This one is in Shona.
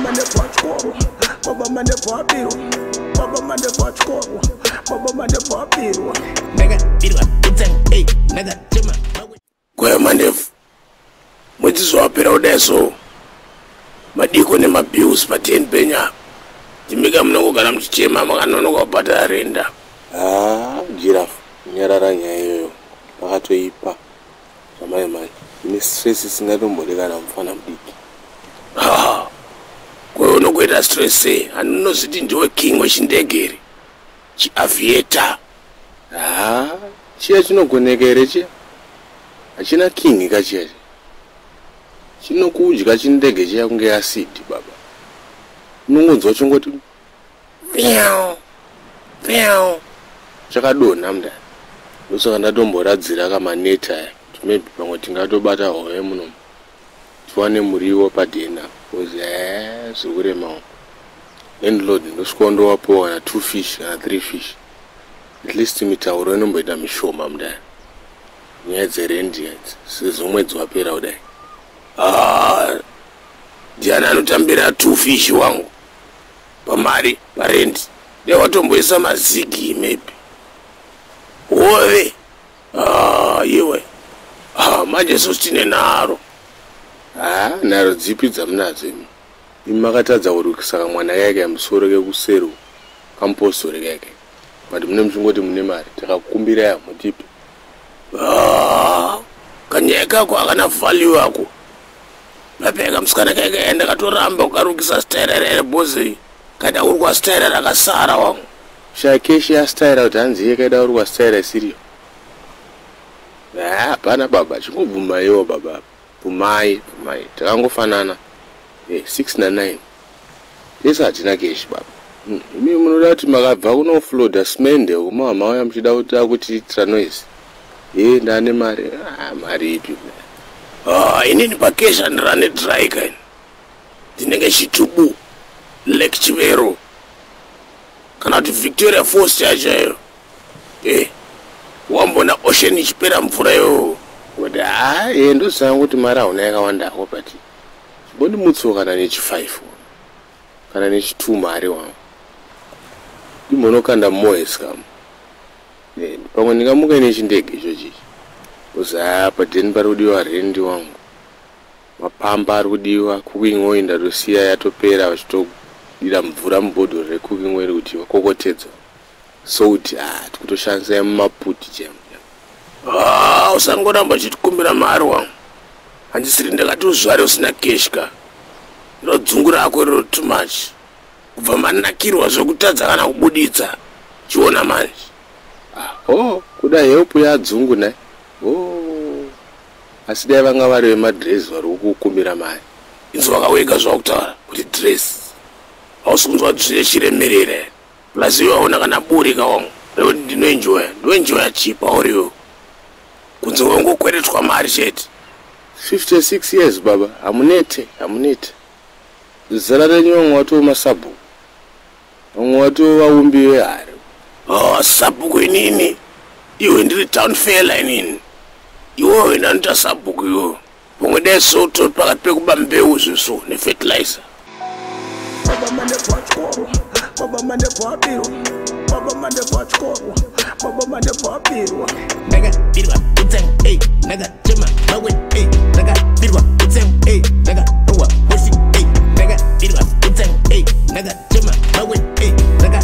Mandebvu atyorwa, baba mandebvu abirwa, baba mandebvu atyorwa, baba mandebvu abirwa. Ndakabirwa kutsenga, ei, ndakachema. Kwaya mandebvu, mwedzi zvawapera kudai so madiko nemabills pa10 penya, ndimika munongogara muchichema makanonoka kubhadhara renda. Haa, Giraffe, nyarara nyaya iyoyo. Makatoipa zvamai mani. Ine stress isingatombodi kana mufana mudiki. Ha, kwewe unokuita stress sei? Handinozviti ndiwe king wechindegere, chiaviator. Haa, chiya chinogoneka here chiya? Hachina king ka chiya. Chinokudya chindege chiya kunge asidi baba. Unongonzwa chongoti Pyau, pyau. Chakadonha mundani. Ndosaka ndatomboradzira kamaneti aya kuti maybe pamwe tingatobata hove munomu, tiwane muriwo padhena, because zviri kuremawo. Landlord ndosvikawo ndowapowa kana two fish kana three fish, at least mitauro inomboita mishoma mundani. Nyaya dzerendi idzi, sezvo mwedzi wapera kudai. Ah, ndiani anotambira two fish wangu pamari parendi? Dai watomboisa mazigi, maybe hove. Ah, iwe. Ah, manje so tine nharo. Haa, nharo dzipi dzamunadzo imi? Imi makatadza kurukisa kamwana kake musoro kekuseri, kamupostori kake, but mune muchingoti mune mari. Takakukumbirai, hamutipi. Ah, kanyaya kako hakana value ako. Mapeka musikana kake ndakatoramba kukarukisa staira rere bhozi, kada urwa staira rakasara wangu. Shaya keshi yastaira kuti hanzi iye kaida kurukwa staira isiriyo. Haa, hapana baba, chingobvumaiwo baba, bvumai, bvumai, takangofanana. 6 na9 tese hatina keshi baba. Imi munoda kuti makabva kunofloda simende kuma mauya muchida kuti akutiitira noise ye ndane mari. Ah, mari ipi? Ah, inini pakeshi handirane dry kaini, ndinenge chitubu Lake Chivero kana kuti Victoria Falls chaichaiyo. Wambona ocean ichipera mvura iyoyo? Kuti haa, ndoziva kuti mari hauna yakawandako, but chimbondimutsuwo kana nechi5 kana nechi2 mari wangu, ndimbonokanda moes kamu. Pamwe ndingamuka nechindege ichochichi, kuzi haa, padheni pari kudiwa rendi wangu, mapamba ari kudiwa, cooking oil ndatosiya yatopera, vachitodira mvura mubhodhoro recooking oil kuti vakokotedza salt. Ah, tikutoshandisa mumaputi chemo. Ah, usangoramba uchitikumbira mari wangu, handisiri ndakati uzvare usina keshi ka. Iro dzungu rako riro too much, kubva manakirwa zvekutadza kana kubuditsa. Chiona manje. Ah, oh, kuda help yadzungu nai. Oh, asi dai vanga vari vemadhirezi vari kukukumbira mari. Inzi wakawega zvakutaura kuti dress, hausi kunzwa dzvire chiremerera. Plus iwe hauna kana burika wangu, rekuti ndinoenjoya, ndoenjoya chipa uriwo kunze wengokweretwa mari chete. 56 years baba, hamunete, hamunete. Zera renyu vamwe watoo masabhuku, vamwe watoo vaumbi vehari. Oh, sabhuku inini? Iwe, ndiri town fela inini. Iwewe ndanoita sabhuku iwewe? Pamwe dai so tori pakati pekuba mbeu zviso nefertilizer. Baba mandebvu atyorwa, baba mandebvu abirwa, baba mandebvu atyorwa, baba mandebvu abirwa. Ndakabirwa kutsenga, ei, ndakachema mawe, ei, ndakabirwa kutsenga, ei, ndakarohwa hosi, ei, ndakabirwa kutsenga, ei, ndakachema mawe, ei, ndaka